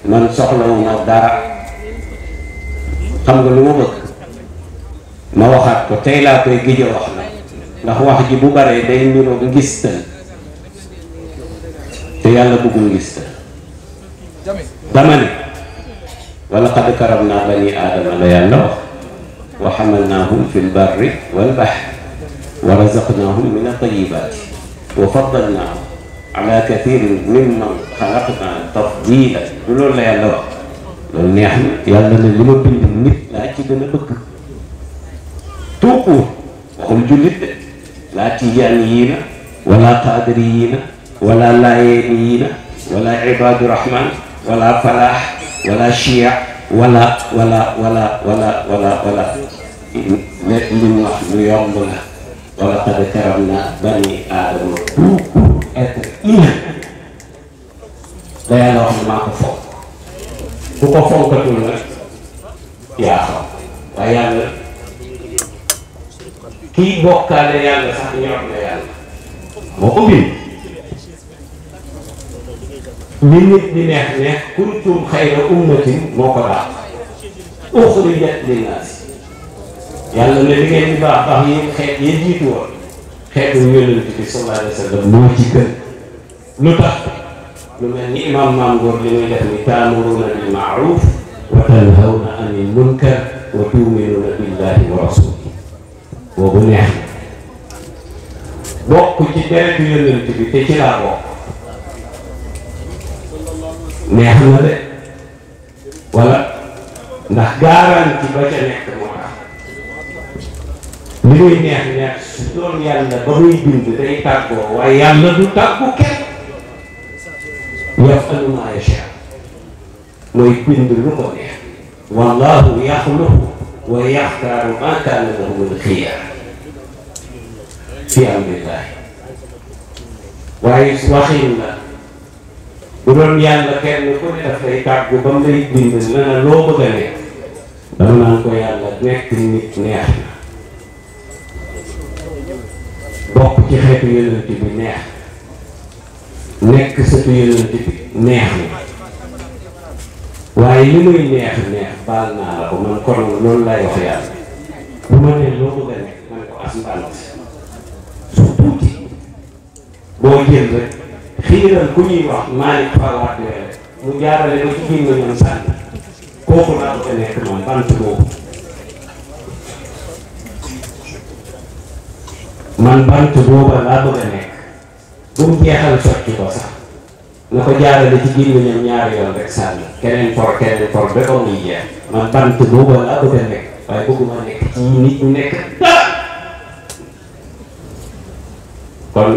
man soxlawuma dara xam nga lu ma bëgg ma waxaat ko tey laa koy gëj a wax nag ndax wax ji bu baree day niroog ngistal te yàlla bëggul ngistal dama ne wa laqad karamnaa banii aadama la yàlla wax wa hamalnaahum fil barri wal bahri wa razaqnaahum min at-tayyibaati wa faddalnaahum ala kathirin mimman xalaqnaa tafdiilan du loolu la yàlla wax loolu neex na yàlla ne li ma bind nit laa ci gën a bëgg tuuku waxul jullit de laa tijaaniyiina wala qaadiriyiina wala laayeeniyiina wala ibaadu rahmaan wala falaax wala chia wala li mu wax lu yomb la wa laqad karamnaa banii aadama être humain da yàlla wax ne maa ko fonk bu ko fonkatul nag yaa xam waaye yàlla kii bokkaale yàlla sax ñor na yàlla moo ko bind li nit di neex neex kuntum xayra ummatin moo ko daax uxrijat linnaas yàlla ne li ngeen di baax baax yéen xeet yéen jiitu woon xeetu yonent bi sallallahu alayhi wa sallam moo ci gën lu tax lu mel ni imaam maam góor li muy def ni taamuruuna bil maaruf wa tanhawna anil munkar wa tuuminuuna billahi wa rasulihi boobu neex na bokk ci deretu yonent bi te ci laa bokk neex na de wala ndax garanti ba ca nekk moo tax li muy neex neex su doon yàlla ba muy bind day tàggoo waaye yàlla du tàggu kenn yafalu maa yashaa mooy bind lu ko neex wallahu yaxluqu wa yaxtaaru maa kaana lahumul xiyara fi amrillahi waaye waxin la bu doon yàlla kenn ku ne daf lay tàggu ba mu lay bind na na loo bëgg a nekk dama naan ko yàlla nekk nit neex na bokk ci xeetu yonent bi neex nekk sëtu yonent bi neex na waaye li muy neex neex baal naa la ko man kon loolu lay wax yàlla bu ma nee loo bëgg a nekk man ko as mbant su tuuti boo jël rek xiiral ku ñuy wax Malick Fawad mu jaarale ko ci biir ñoom sànni kooku laa bëgg a nekk man bant boobu man bant booba laa bëgg a nekk bu mu jeexal sotti ko sax na ko jaarale ci biir ñoom ñaari yoon rek sànni keneen for ba ko muy jeex man bant booba laa bëgg a nekk waaye bëgguma nekk ci nit ñu nekk dara kon